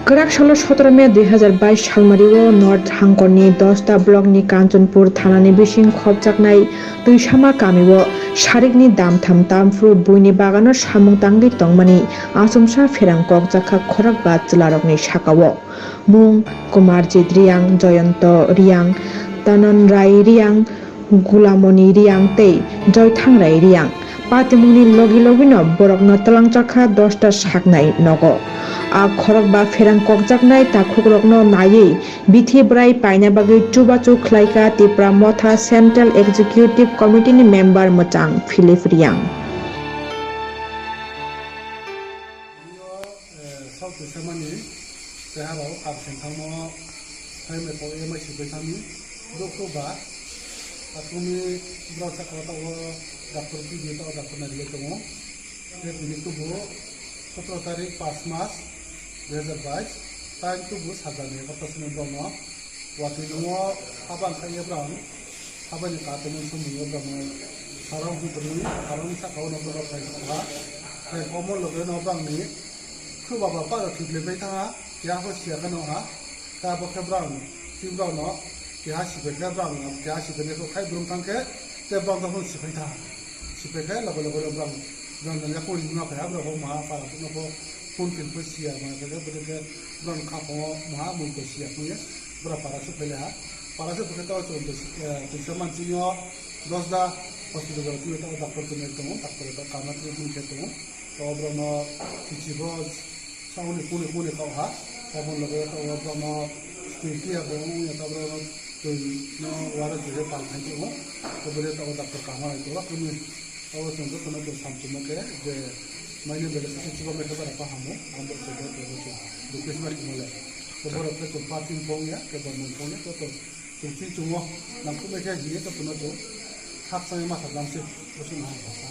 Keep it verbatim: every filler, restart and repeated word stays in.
Kwrak salo sotoro May dui hazar bais salmario North Hangkorni dosta blockni Kanchanpur thanani bising khopjaknai Tuisama kamio sarikni damtham tamphru buini bagano samung tangwi tongmani achomsa pherang kokjakha khorokba chwlarokni sakao. Mung Kumarjit Riang, Joyonto Riang, Tanan Rai Riang, Gulamoni Riang tei Joithang Rai Riang. Patimungni logi logino borokno twlangjakha dosta saknai nogo. A khorokba pherang kokjaknai takhukrokno naiwi bithi bwrai paina bagwi chubachu khlaikha Tipra Motha Central Executive Committee ni member mwchang Philip Riang. Bini o, eh, South Korea mani cheharao kar sengthangmo hai mai kok yamai sibui thangni dokto ba. Athumni borok sakao tabuk doctor P D tabuk doctor nai rwgwi tongo. Tei bini tubu sotoro tarik pas mas dui hazar bais, tai tubu sajani hapta sini borokno watwi nungo haba wngkha ye borok. Aboni katongo somung o borokno sarong hwnwi, sarong saka o nokno rok khai kha. Khai omo loge no borokni khwba ba para thwk le bai thang ha, keha pho siya khe no ha. Ta bo khe borok, tei borokno keha sibai khe borok, keha sibai khe khai brum thang khe, tei borok no sipai thang ha. Sipai khe loge loge no borok, borok no yakung ring no khai ha, borok bo maha para no pho phone tin pho siya ma khe, bo khe borok no kha phongo maha mui ko siya phung ye. Bora para se phaile ha. Para se phaikhe tao chwng twi, eh, twisa mansingo dosda hospital o twi tao doctor tongwi tongo, doctor tao kama treatment khe tongo. Tao borokno kichi bo sauni kuni kuni kok ha. Aboni loge tao borokno twi tiya bo wngya tao borokno twi no wara twi pal khai tongo. Tei bole tao doctor kama lai tongo. Kunu Abo chwng jotono chwng samchwlmo khe je maini belai khe chuba mai khe bara kaham o, ang bo chwng jotono chwng request ma khe mole. Tei borok khe chwng party phone ya, kebo mung phone ya, joto chwng chini chwng o nangkuknai khe hiye jotono chwng khakchangma sajlamse, bo chwng naham kha.